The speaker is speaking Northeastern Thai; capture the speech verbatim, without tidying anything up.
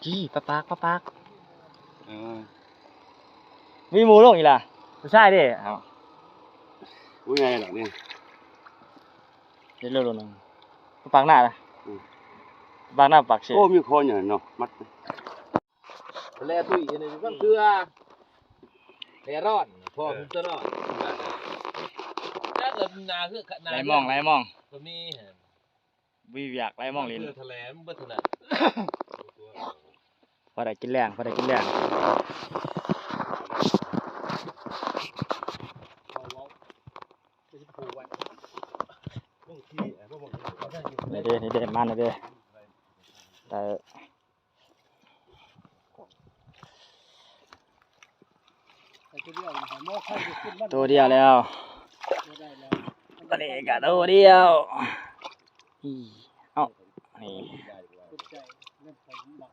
จี้ปลาปากปลาปาก เออ มีหมู่ลงอีกล่ะผู้ชายเด้ เอาอุ้ยไงล่ะเนี่ย เดี๋ยวเร็วๆหน่อยปลาปากหน้าล่ะปลาปากหน้าปากเสีย โอ้มีคอใหญ่เนาะมัด แลตุ้ยนี่มันเกลือแลร้อนพอมันจะร้อนจักกับนาคือนา ไหลมองไหลมอง ก็มี วิวอยากไหลมองลิน เกลือทะเลมันเบิดเท่านั้น พอได้กินแรงพอได้กินแรงนี่เด้นี่เด้มานี่เด้แต่ ตัวเดียวมันหอยมอไข่จะขึ้นมัน ตัวเดียวแล้ว บ่ได้แล้ว ตอนนี้ก็ตัวเดียวอีเอ้านี่ กดใจเริ่มไปหมัก